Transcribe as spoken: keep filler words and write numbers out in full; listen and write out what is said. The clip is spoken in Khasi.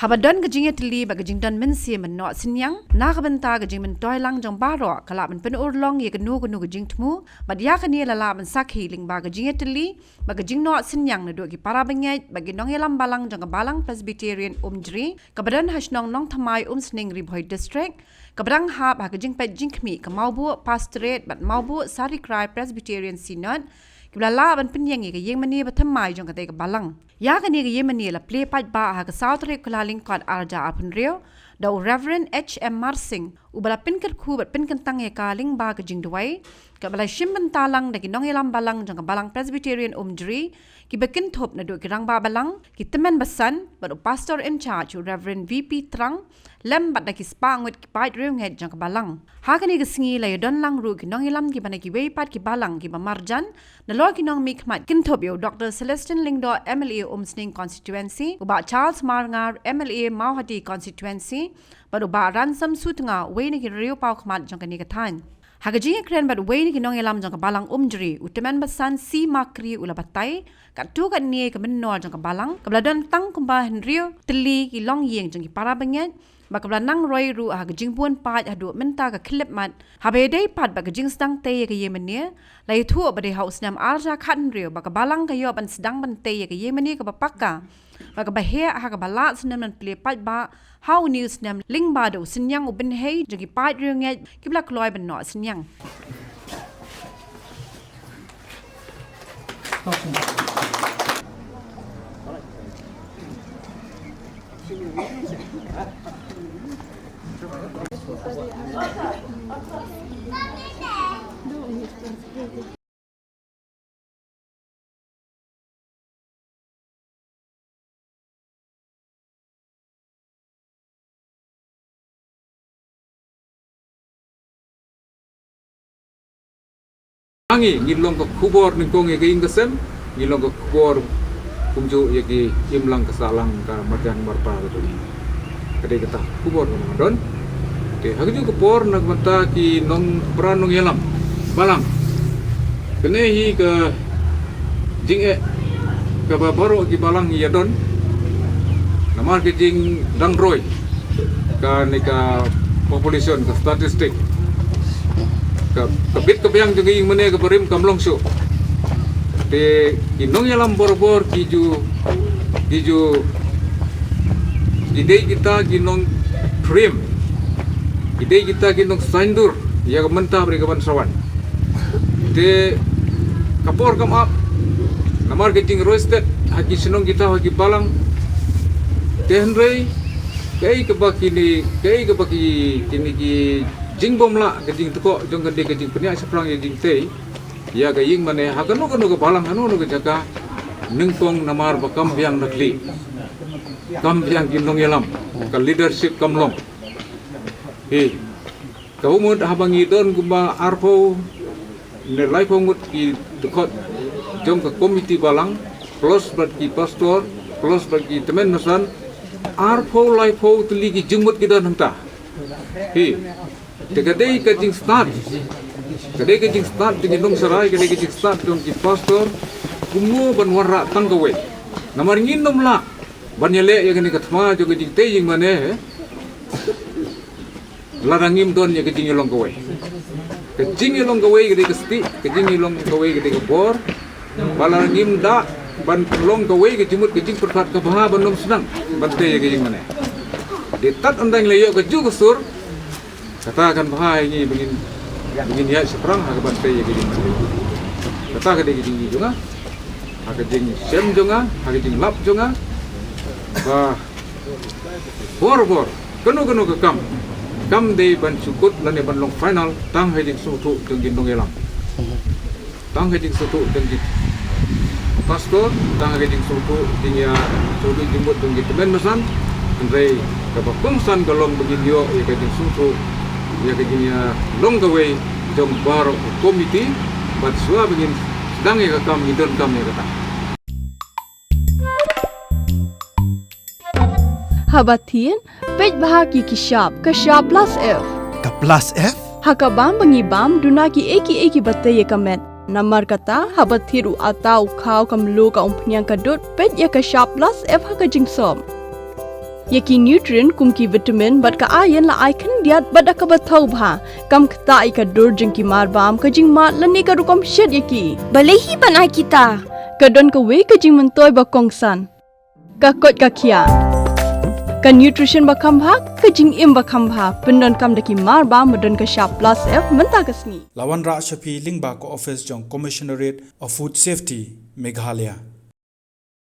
Haba don ka jingïatylli bad ka jingdon mynsiem mynnoh synñiang na ka bynta ka jingmyntoi lang jong baroh, ka lah ban pynurlong ïa kano kano ka jingthmu, bad ïa kane la lah ban sakhi lyngba ka jingïatylli bad ka jingnoh synñiang naduh ki para bangeit bad ki nongïalam balang jong ka Balang Presbyterian Umjri, kaba don ha shnong Nongthymmai, Umsning, Ri Bhoi District, kaba dang hap ha ka jingpeit jingkhmih ka Mawbuh Pastorate bad Mawbuh Sari Krai Presbyterian Synod, kiba la lah ban pynïeng ïa ka ïingmane bathymmai jong katei ka balang. Ïa kane ka ïingmane la plie paidbah ha ka saw tarik Kyllalyngkot ar hajar arphew hynriew, da u Reverend H M Marsing, uba la pynkyrkhu bad pynkyntang ïa ka lyngba ka jingduwai, kaba la shim bynta lang da ki nongïalam balang jong ka Balang Presbyterian Umjri, kiba kynthup naduh ki rangbah balang, ki tymmen basan, bad u Pastor in charge u Reverend V P Trang, lem bad da ki spah ngut ki paid riewngeit jong ka balang. Ha kane ka sngi la ïadon lang ruh ki nongïalam kiba na kiwei pat ki balang kiba marjan, nalor ki nongmihkhmat kynthup ïa u Doctor Celestine Lyngdoh, M L A Umsning Constituency, u Bah Charles Marngar, M L A Mawhati Constituency, bad u Bah Ransom Sutnga, uwei na ki riewpawkhmat jong kane ka thaiñ. Ha ka jingïakren bad uwei na ki nongïalam jong ka Balang Umjri, u tymmen basan C Makri, u la batai, katto katne ka mynnor jong ka balang, kaba la don tang kumba hynriew tylli ki longïing jong ki para bangeit, bad kaba la nang roi ruh ha ka jingbun paid haduh mynta ka khyllipmat, haba ïadei pat bad ka jingsdang tei ïa ka ïingmane, la ïathuh ba dei ha u snem ar hajar khathynriew ba ka balang ka ïoh ban sdang ban tei ïa ka ïingmane kaba paka, bad kaba heh ha kaba lah snem ban plie paidbah ha une u snem lyngba da u synñiang u bynhei jong ki paid riewngeit kiba la kloi ban noh synñiang. Ngi, ngi long ka khubor nyngkong ïa ka ïing ka sem, ngi long ka khubor kumjuh ïa ki imlang ka sahlang ka marjan marpa ka jong ngi. Ka dei kata ka khubor kaba nga don. Te ha kajuh ka por na ka bynta ki nongpra nongïalam balang, kane hi ka jingeh kaba baroh ki balang ïa don namar ka jingdang roi kane ka population, ka statistic, ka, ka bit ka biang jong ka ïingmane kaba rim kam long shuh. Te ki nongïalam borabor ki ju, ki ju, ki dei kita ki nongtriem, ki dei kita ki nongsaiñdur ïa ka mynta bad ïa ka ban sa wan. Te ka por kam ap namar ka jingroi stet ha ki shnong kita, ha ki balang. Te hynrei kaei kaba kine, kaei kaba ki, kine ki jingbymlah ka jingtkoh jong kane ka jingpynïaid shaphrang ïa jingtei ïa ka ïingmane ha kano kano ka balang, ha kano kano ka jaka, nyngkong namar ba kam biang na khlieh, kam biang ki nongïalam, ka leadership kam long. Hi. Kaba mut haba ngi don kumba arphew ne laiphew ngut ki dkhot jong ka komiti balang, plus bad ki pastor, plus bad ki tymmen basan, arphew laiphew tylli ki jingmut ki don hangta. Hi. Te ka dei ka jingstad, ka dei ka jingstad jong ki nongsharai, ka dei ka jingstad jong ki pastor, kumno ban wanrah tang kawei. Namar ngin ym lah ban ïaleh ïa kane ka thma jong ka jingtei ïingmane, eh. Lada ngim don ïa ka jingïalong kawei. Ka jingïalong kawei ka dei ka stieh, ka jingïalong kawei ka dei ka bor. Ba lada ngim da ban long kawei ka jingmut ka jingpyrkhat, ka bha ban ym sdang ban tei ïa ka ïingmane. Dei tad ynda ngi la ïoh kajuh ka sur, kata kan bha ïa ngi ba ngin, ba ngin ïaid shaphrang ha ka ban tei ïa ka ïingmane. Kata ka dei ka jingïohi jong nga, ha ka jingshem jong nga, ha ka jinglap jong nga. Ba bor bor, kano kano ka kam, kam dei ban shu kut lane ban long final tang ha ka jingsngewthuh jong ki nongïalam, tang ha ka jingsngewthuh jong ki pastor, tang ha ka jingsngewthuh jingïa, sngewthuh jingmut jong ki tymmen basan. Hynrei kaba kongsan ka long ba ngin ïoh ïa ka jingsngewthuh, ïa ka jingïalong kawei jong baroh ka komiti, bad shuwa ba ngin sdang ïa ka kam, ngin donkam ïa kata. Haba thied, peit bha ki ki shap, ka shap plus F. Ka plus F? Ha ka bam ba ngi bam, duna kiei kiei kiba tei ïa ka met. Namar kata, haba thied u atta, u khaw, ka mluh, ka umphniang, ka dud, peit ïa ka shap plus F ha ka jingsop. Ïa ki nutrient kum ki vitamin bad ka iron la ai khyndiat bad da kaba thaw bha. Kam ktah ïa ka dur jong ki marbam, ka jingmad lane ka rukom shet ïa ki. Balei hi ban ai kita? Ka don kawei ka jingmyntoi ba kongsan. Ka koit ka khiah. Ka nutrition ba kham bha, ka jingim ba kham bha. Pyndonkam da ki marbam ba don ka shap plus F mynta ka sngi. La wanrah sha phi lyngba ka office jong Commissionerate of Food Safety, Meghalaya.